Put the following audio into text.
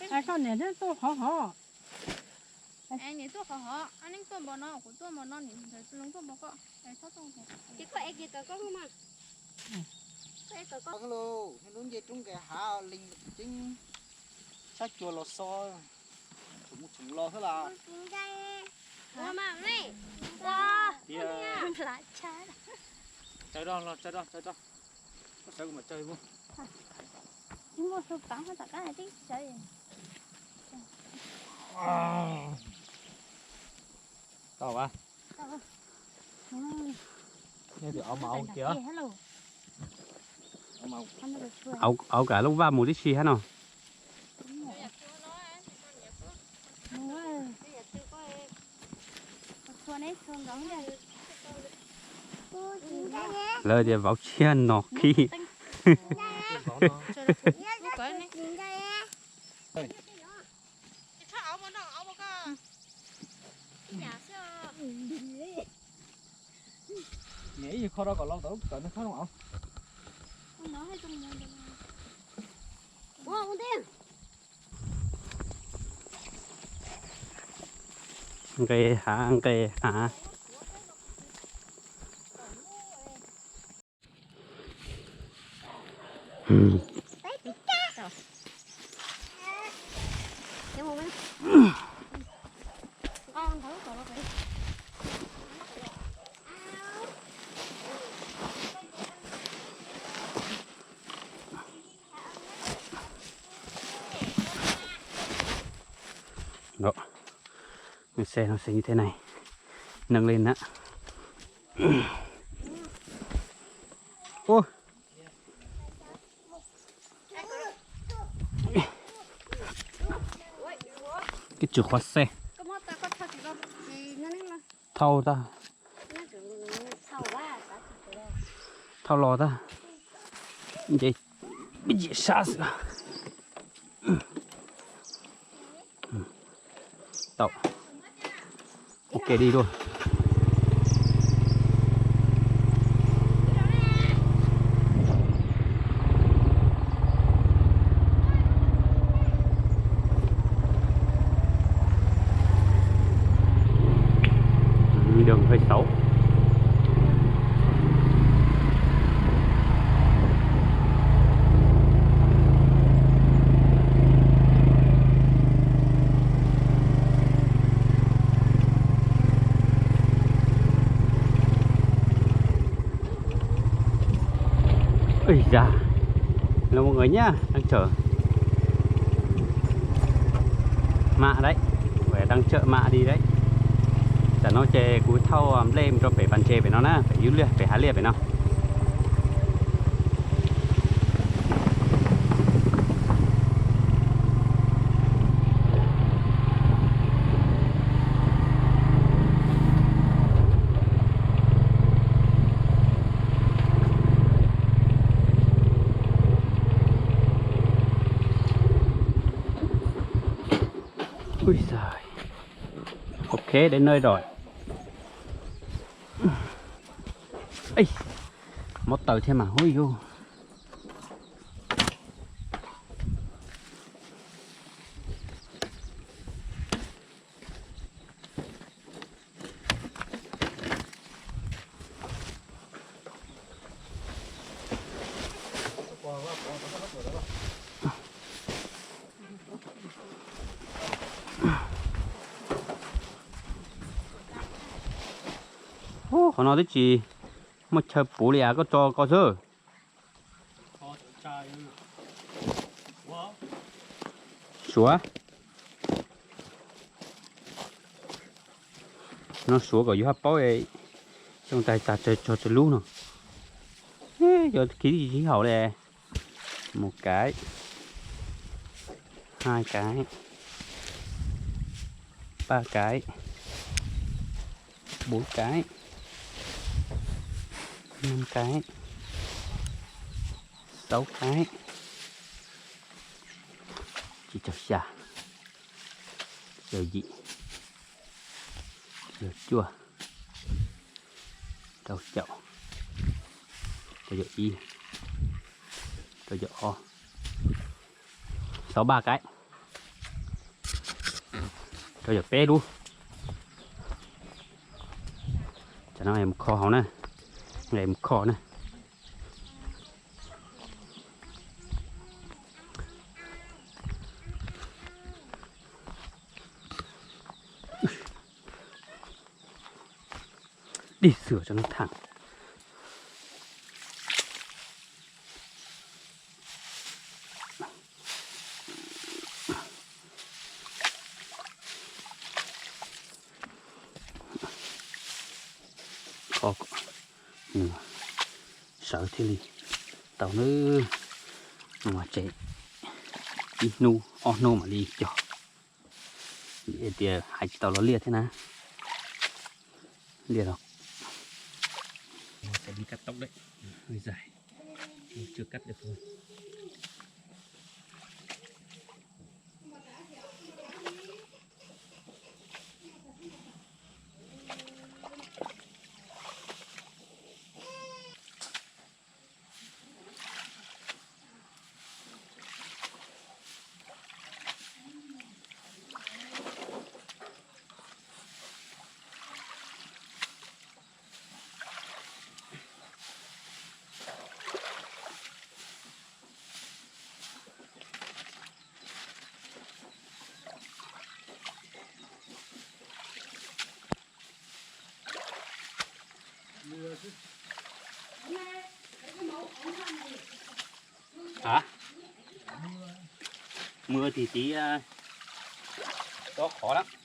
Koj niam tuaj qhov hov. Niam tuaj qhov hov, neeb tuaj npaum no, kuv tuaj npaum no, niam ntxawm tuaj npaum ko. Ces koj ev kiag tau koj lub mas. Koj ev tau koj. Lub ncej roob nqes hav li ceeb sab cua los xo, tsoom mus tsoom los xwb las. Tias, tsaws rau los, tsaws rau, tsaws rau. Koj sawv kuv mam tsaws kuv. Muaj su pam tom qab tib sawv. Tau a. Yog tias auv mas auv kiag. Auv, auv kav lub vaj mus tib si hab no. Lawv tias vauv tshiab no khib. Niam ib yam kho rau kom los tom lub kawm no txhob zoo auv. Nqes hav, nqes hav. Đó. Xe nó sẽ như thế này. Nâng lên á. Ô. Cái chìa khóa xe. Thau ta. Thau los tag. Nce ib yim sab xwb. Tau. Ok đi luôn. Đường hơi xấu. Ui da, hello mọi người nhá, đang chở mạ đấy, đang chở mạ đi đấy. Tam no ces kuv thauj nplej rau pem pas ntses pem no na, pem ib liaj pem hav liaj pem no. Ui giời. Ok, đến nơi rồi. Ê, máu tawm thiab mas húi yu. Ub, qhov no twb tsis muaj chaw puv li as, koj tso ko xwb. Suav. No suav kom yus haj paub, xyoo tas tas tso tsawg lub no. Yog kiv tsis sib haum li. Một cái, hai cái, ba cái, bốn cái, năm cái, sáu cái, tsib caug xya, caug yim, caug cuaj, rau caum, rau caum ib, rau caum ob, sáu ba cái. Rau yog peb lub. Cov no mus kho hauv na, mus kho na. Dig xwb tso no tham. Kho kom mus sawv thiaj li tau nawb. Mus tsev ib hnub ob hnub mam li cog. Vim tias hais tsis tau los liaj thiab na. Liaj los Hả? Mưa thì tí, ờ, gió khó lắm.